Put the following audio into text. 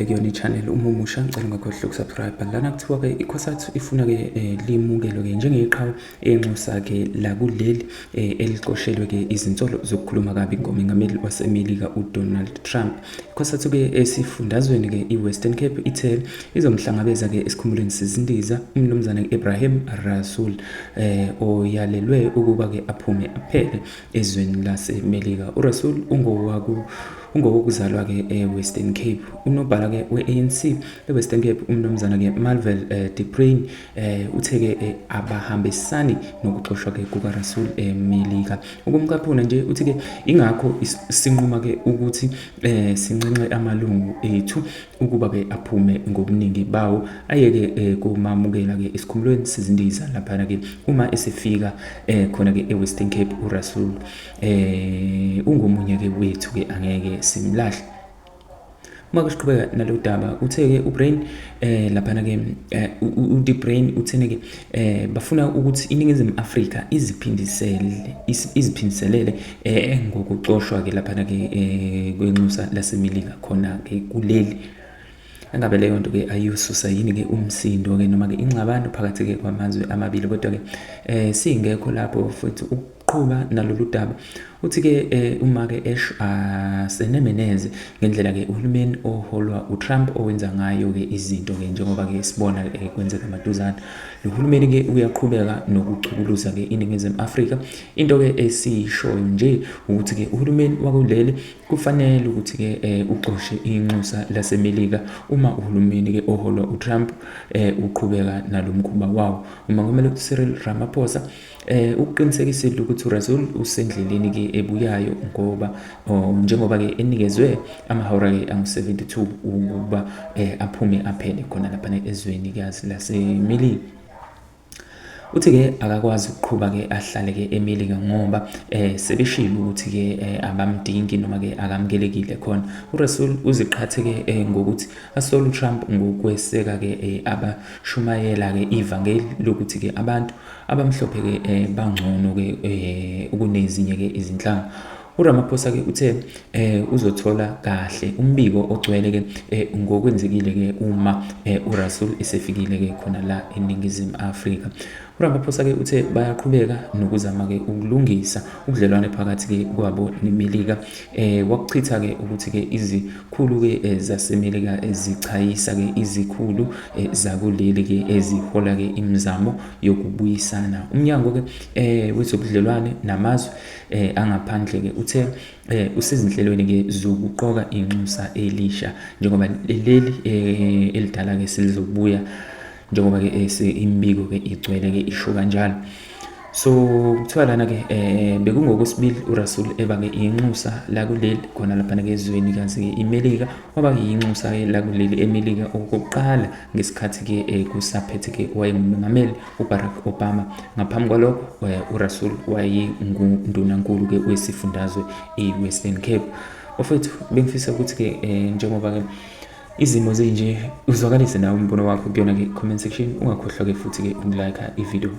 kuyona i-channel. Uma umusha, ngicela ungakhohlwa ukusubscribe. Lana kuthiwa-ke iCosatu ifuna-ke limukelwe-ke njengeqhawe enxusa-ke lakuleli elixoshelwe-ke izinsolo zokukhuluma kabi ngomengameli waseMelika uDonald Trump. ICosatu-ke esifundazweni-ke i-Western Cape ithe izomhlangabeza-ke esikhumulweni sezindiza uMnumzane Ebrahim Rasool oyalelwe ukuba-ke aphume aphele ezweni laseMelika. URasool ungowaku ungowokuzalwa-ke e-Western Cape. Unobhala-ke we-ANC e-Western Cape uMnumzane-ke Malvel De Bruin uthe-ke abahambisani nokuxoshwa-ke kukaRasool eMelika. Ukumcaphuna nje uthi-ke ingakho sinquma-ke ukuthi sinxenxe amalungu ethu ukuba-ke aphume ngobuningi bawo ayeke kumamukela-ke esikhumulweni sezindiza laphana-ke uma esefika khona-ke e-Western Cape uRasool ungomunye-ke wethu-ke angeke simlahle. Uma ke siqhubeka nalo daba, uthe-ke uBrain laphana-ke uDe Bruin uthene-ke bafuna ukuthi iNingizimu Afrika iziphindisele iziphindiselele ngokuxoshwa-ke laphana-ke kwenxusa laseMelika khona-ke kuleli. Engabe leyo nto ke ayiyosusa yini-ke umsindo-ke noma-ke ingxabano phakathi-ke kwamazwe amabili, kodwa-ke singekho lapho futhi ukuqhuba nalolu daba. Uthi-ke uma-ke esho asenemeneze ngendlela-ke uhulumeni oholwa uTrump owenza ngayo-ke izinto-ke njengoba-ke sibona kwenzeka maduzane. Lo hulumeni-ke uyaqhubeka nokuchukuluza-ke iNingizimu Afrika. Into-ke esiyishoyo nje ukuthi-ke uhulumeni wakuleli kufanele ukuthi-ke uxoshe inxusa laseMelika uma uhulumeni-ke oholwa uTrump uqhubeka nalo mkhuba wawo. Umongameli Cyril Ramaphosa ukuqinisekisile ukuthi uRasool usendleleni ke ebuyayo ngoba njengoba ke enikezwe amahora ke angu-72 ukuba aphume aphele khona lapha ezweni kazi laseMelika. Uthi-ke akakwazi ukuqhuba-ke ahlale-ke eMelika ngoba sebeshilo ukuthi-ke abamdingi noma-ke akamukelekile khona. URasool uziqhathe-ke ngokuthi asole uTrump ngokweseka-ke abashumayela-ke ivangeli lokuthi-ke abantu abamhlophe-ke bangcono-ke kunezinye-ke izinhlanga. URamaphosa-ke uthe uzothola kahle umbiko ogcwele-ke ngokwenzekile-ke uma uRasool esefikile-ke khona la eNingizimu Afrika. URamaphosa-ke uthe bayaqhubeka nokuzama-ke ukulungisa ubudlelwane phakathi-ke kwabo neMelika. Wakuchitha-ke ukuthi-ke izikhulu-ke zaseMelika zichayisa-ke izikhulu zakuleli-ke ezihola-ke imizamo yokubuyisana. Umnyango-ke wezobudlelwane namazwe angaphandle-ke uthe usezinhlelweni ke zokuqoka inxusa elisha njengoba leli elidala ke selizobuya njengoba ke imibiko ke igcwele ke isho kanjalo. So kuthiwa lana ke bekungokwesibili uRasool eba ke inxusa lakuleli khona laphana ke ezweni kazi ke iMelika, waba ke inxusa ke lakuleli eMelika okokuqala ngesikhathi ke kusaphethe ke owayengumengameli uBarack Obama. Ngaphambi kwalokho uRasool wayengundunankulu ke wesifundazwe iWestern Cape. Bafethu, bengifisa ukuthi ke njengoba ke izimo zinje uzwakalise nawe umbono wakho kuyona ke comment section, ungakhohlwa ke futhi ke ukulike ivideo.